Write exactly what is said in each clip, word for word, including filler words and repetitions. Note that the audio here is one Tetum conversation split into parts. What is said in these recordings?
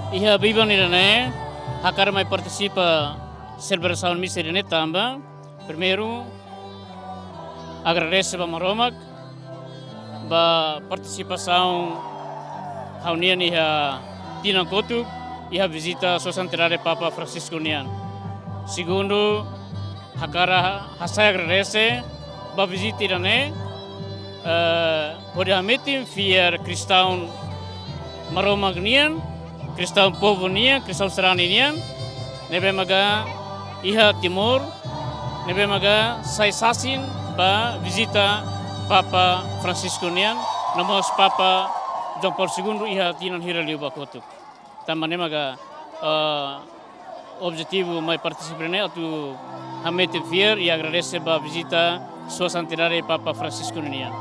Iha biban ida-ne'e, hakarak mai partisipa selebrasaun misa ida-ne'e tanba, primeiru, agradese ba Maromak, ba partisipasaun ha'u-nian iha tinan kotuk, iha vizita Sua Santidade Papa Francisco nian. Segundu, hakarak hasai agradese ba vizita ida-ne'e, eh, hodi hametin fiar kristaun Maromak nian, kristaun povu nian, kristaun sarani nian, ne'ebé maka iha Timor, ne'ebé maka sai sasin ba vizita Papa Francisco nian, no mós Papa João Paulo Segundo iha tinan hira liubá kotuk. Tanba ne'e maka, eh, objetivu mai partisipa ne'e atu hametin fiar i agradese ba vizita Sua Santidade Papa Francisco nian.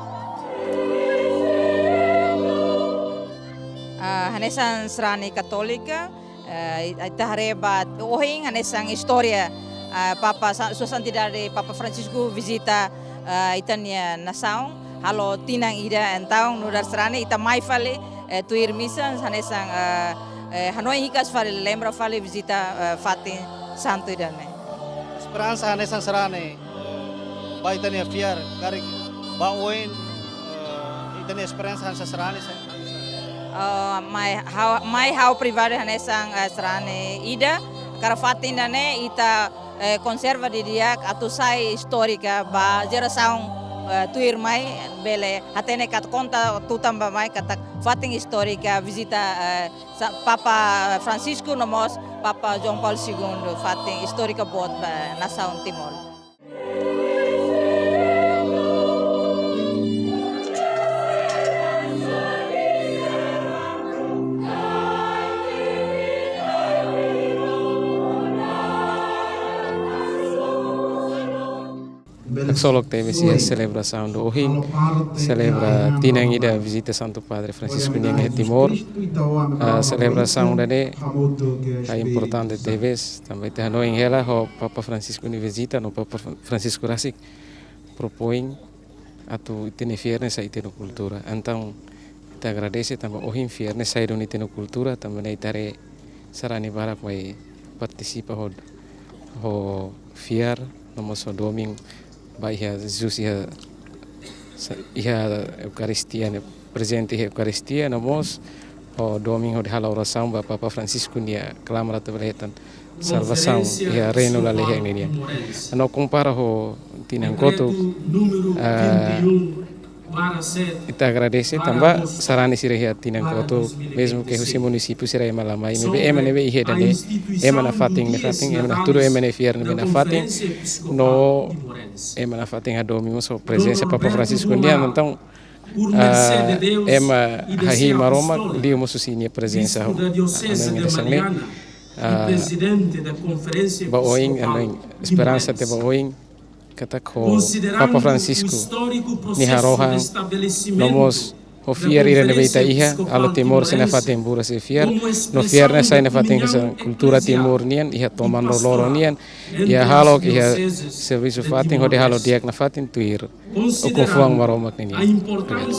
Ah, hanesan sarani Katólika, eh, ita haree ba ohin hanesan istória, ah, Papa Sa-, Sua Santidade Papa Francisco vizita, ah, ita-nia nasaun, halo tinan ida, entaun nu'udar sarani ita mai fali, eh, tuir misa, hanesan, eh, eh, hanoin hikas fali, lembra fali vizita, eh, fatin santu ida-ne'e. Esperansa hanesan sarani, eh, ba ita-nia fiar, karik ba oin, eh, ita-nia esperansa hanesan sarani, sa-, hanesan. Oh, mai ha'u, mai ha'u pribadi hanesan, eh, sarani ida, karik fatin ida-ne'e ita, eh, konserva didi'ak atu sai istórika ba jerasaun, eh, tuirmai bele hatene katak konta tutan ba mai katak fatin istórika vizita, eh, Sa-, Papa Francisco no mós Papa João Paulo Segundo, fatin istórika boot ba nasaun Timor. Haksolok tebes iha selebrasaun ida ohin, selebra tinan ida vizita Santu Padre Francisco nian iha Timor. Ah, selebrasaun ida-ne'e, ah, importante tebes, tanba ita hanoin hela ho Papa Francisco nia vizita, no Papa Fran-, Francisco rasik propoin atu ita-nia fiar ne'e sai ita-nia kultura. Entaun, ita agradese tanba ohin fiar ne'e sai duni ita-nia kultura, tanba ne'e ita haree sarani barak mai partisipa ho, ho fiar, no mós ho domin ba iha Jesus iha sa-, iha Eukaristia ne'e, prezente iha Eukaristia, no mós ho domin hodi halo orasaun ba Papa Francisco nia klamar atu bele hetan salvasaun iha reinu lalehan ne'e nian. No kompara ho tinan kotuk, ah, ita agradese tanba sarani sira iha tinan kotuk, mezmu ke husi munisípiu sira ema la mai, maibé ema ne'ebé iha ida-ne'e, ema nafatin, nafatin, ema hatudu ema nia fiar ne'ebé nafatin, no ema nafatin hadomi mós ho prezensa Papa Francisco nian, entaun, ah, ema hahi'i Maromak liu mós husi nia prezensa ho, ah, anu nia lisan ne'e, ah, ba oin, anu, esperansa ida ba oin, katak ho Papa Francisco nia harohan, no mós ho fiar ida ne'ebé ita iha, halo Timor sira nafatin buras iha fiar, no fiar ne'e sai nafatin hanesan kultura Timor nian, iha toman loroloron nian, iha halo, iha servisu fatin, hodi halo di'ak nafatin tuir ukun-fuan Maromak nian. Obrigadu.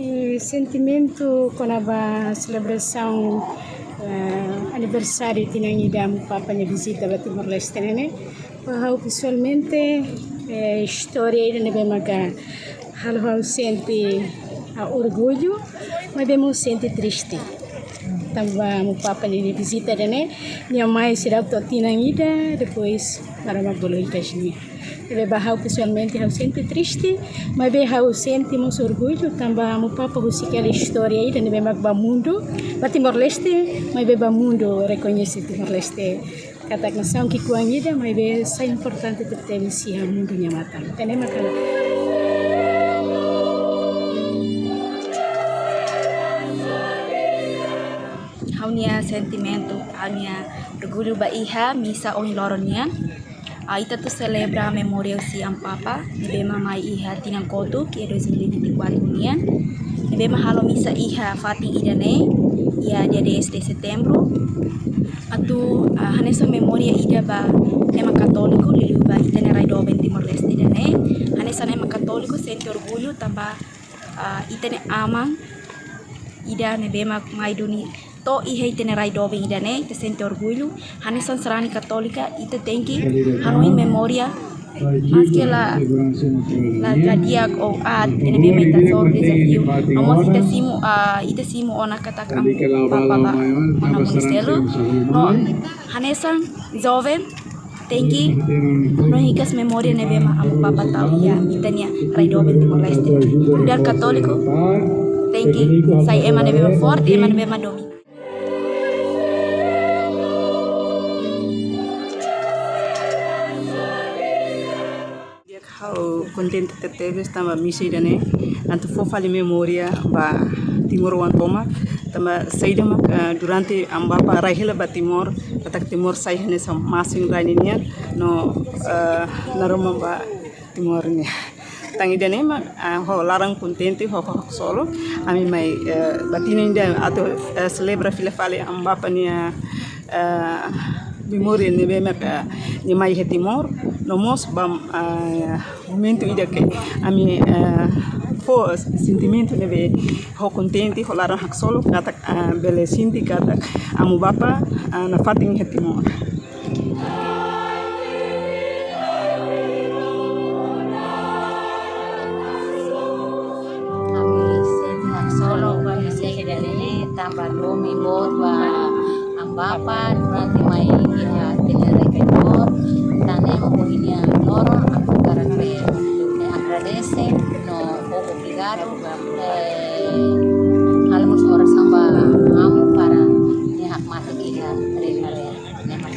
Eh, sentimentu kona-ba selebrasaun, eh, aniversáriu tinan ida Amu Papa nia vizita ba Timor-Leste ne'e, ba ha'u pesoalmente, eh, istória ida ne'ebé maka halo ha'u sente, ah, orgullu, maibé mós sente triste. Tanba Amu Papa nia vizita ida-ne'e, nia mai seidauk to'o tinan ida, depois Maromak bolu hikas nia. Ne'ebé ba ha'u pesoalmente ha'u sente triste, maibé ha'u sente mós orgullu, tanba Amu Papa husik hela istória ida ne'ebé mak ba mundu, ba Timor-Leste, maibé ba mundu rekoñese Timor-Leste katak nasaun ki'ikoan ida, maibé sai importante tebetebes iha mundu nia matan. Ida-ne'e maka ha'u-nia sentimentu, ha'u-nia orgullu ba iha misa ohin loron nian. Ah, ita atu selebra memória husi Amu Papa ne'ebé mak mai iha tinan kotuk, iha dois mil e vinte e quatro nian. Ne'ebé mak halo misa iha fatin ida-ne'e, iha dia dez de setembro. Atu, ah, hanesan memória ida ba ema katóliku, liuliu ba ita-nia rai doben Timor-Leste ida-ne'e. Hanesan ema katóliku sente orgullu tanba, ah, ita-nia aman, ida ne'ebé mak mai duni to'o iha ita-nia rai doben ida-ne'e, ita sente orgullu. Hanesan sarani katólika, ita tenke hanoin memória, maske la, la di'ak ou aat, ida ne'ebé mak ita hasoru dezafiu. No mós ita simu, ah, ita simu ona katak Amu Papa ba, ona munisilu. No hanesan joven, tenke hanoin hikas memória ne'ebé mak Amu Papa tau iha ita-nia rai doben Timor-Leste. Nu'udar katóliku, tenke sai ema ne'ebé mak forte, ema ne'ebé mak domin. Di'ak, ha'u kontente tebetebes tanba misa ida-ne'e atu fó fali memória ba timoroan tomak, tanba saida mak, eh, durante Amu Papa rai hela ba Timor, katak Timor sai hanesan masin rai ninian, no, eh, naroman ba Timor nian. Tan ida-ne'e mak, ah, ho laran kontente, ho, ho, ho solo, ami mai, eh, ba tinan ida atu, eh, selebra fila fali Amu Papa nia, eh, memória ne'ebé mak, eh, nia mai iha Timor, no mós ba, eh, momentu ida ke ami, eh, fó sentimentu ne'ebé ho kontente, ho laran haksolok, katak, eh, bele sente katak Amu Papa, eh, nafatin iha Timor. Ami sente haksolok ba misa ida-ne'e tanba domin boot ba Amu Papa durante mai iha ita-nia rai Timor. Tan ne'e mak ohin nia loron ami hakarak agradese no fó obrigadu, eh, halo mós orasaun ba Amu para nia hakmatek iha reinu ida-ne'e.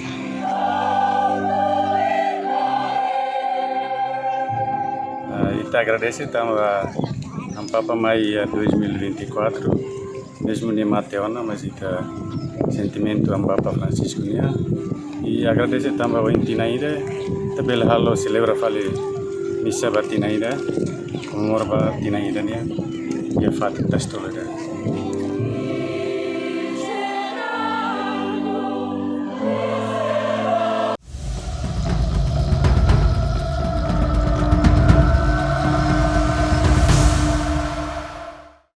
Ah, ita agradese tanba Amu Papa mai iha dois mil e vinte e quatro, mezmu nia mate ona, mas ita sentimentu Amu Papa Francisco nian. I agradese tanba ohin tinan ida, ita bele halo selebra fali misa ba tinan ida, komemora ba tinan ida nian, iha fatin Tasi Tolu ida.